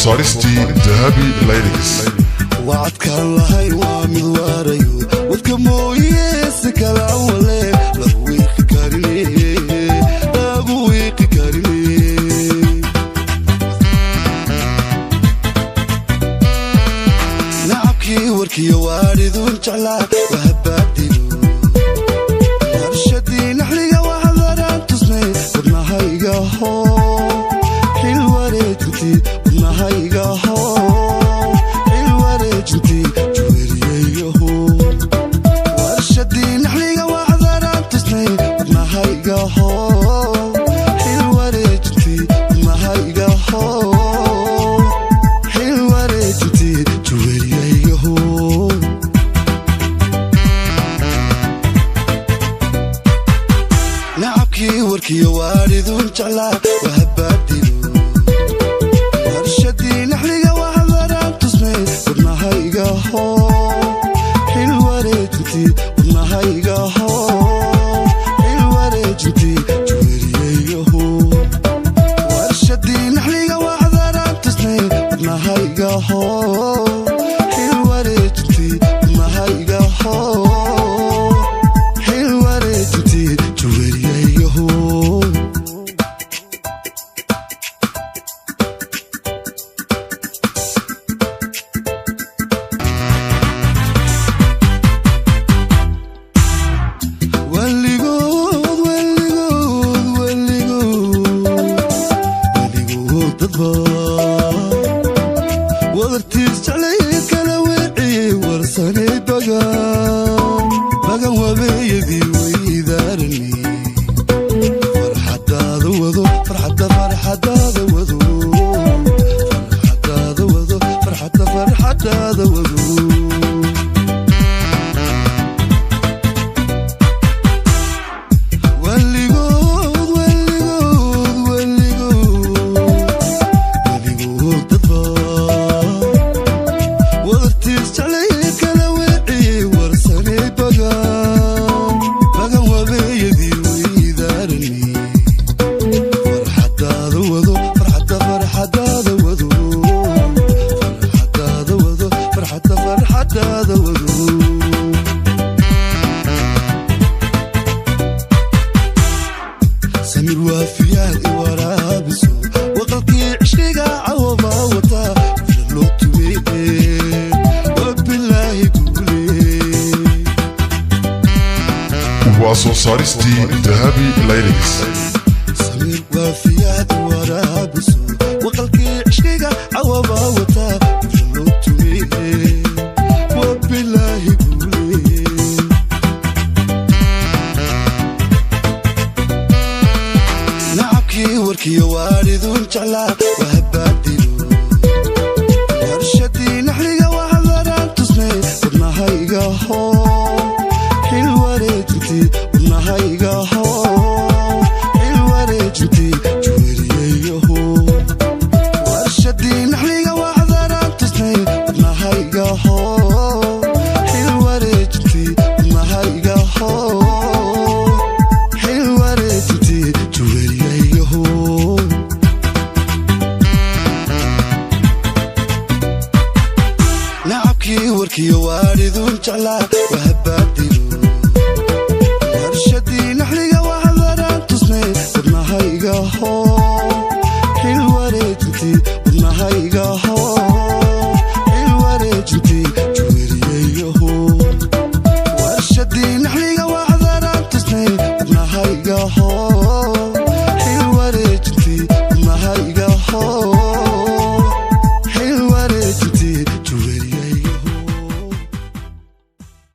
Saaristii Dahabi Lyrics. Wacadkaan lahayn waa mid waarayo, wadka mooye si kala wale lagu wiiqi karine, lagu wiiqi karine. Nacabkii warkiyo waadhidun jeclaa wahabaadilo, warshadii naxliga waxdaraan tusnay. Wadnahayga hoo xil wareejintii, wadnahayga hoo xil wareejintii, juweeriyayaho. Warshadii naxliga waxdaraan tusnay, wadnahayga hoo xil wareejintii, wadnahayga hoo xil wareejintii, juweeriyayaho. Nacabkii warkiyo waadhidun jeclaa wahabaadilo, warshadii naxliga waxdaraan tusnay. Wadnahayga hoo xil wareejintii, wadnahayga hoo xil wareejintii, juweeriyayaho. Warshadii naxliga waxdaraan tusnay, wadnahayga hoo xil wareejintii, wadnahayga hoo xil wareejintii, juweeriyayaho. Weligood, weligood, weligood, weligood dadba wadartiis jeclay kala weeciyey, warsanay bagan bagan wabeeyadii weydaarani. Farxadaada wado, farxadda, farxadaada wado, farxadaada wado, farxadda, farxadaada wado. Weligood, weligood, weligood, weligood dadba wadartiis jeclay kala weeciyey, warsanay bagan bagan wabeeyadii weydaarani. Farxadaada wado, farxadda, farxadaada wado, farxadaada wado, farxadda, farxadaada wado. Samir waafiyaad i waraabiso, waqalkii cishqiga cawaba wataa, fila loo tumeye, wabilaahi guule. Waa soo saaristii Dahabi Lyrics. Samir waafiyaad i waraabiso, waqalkii cishqiga cawaba wataa, fila loo tumeye, wabilaahi guule. Nacabkii warkiyo waadhidun jeclaa wahabaadilo, warshadii naxliga waxdaraan tusnay. Wadnahayga hoo xil wareejintii, wadnahayga hoo xil wareejintii, juweeriyayaho. Warshadii naxliga waxdaraan tusnay, wadnahayga hoo xil wareejintii, wadnahayga hoo xil wareejintii, juweeriyayaho. Nacabkii warkiyo waadhidun jeclaa wahabaadilo, warshadii naxliga waxdaraan tusnay. Wadnahayga hoo xil wareejintii, wadnahayga hoo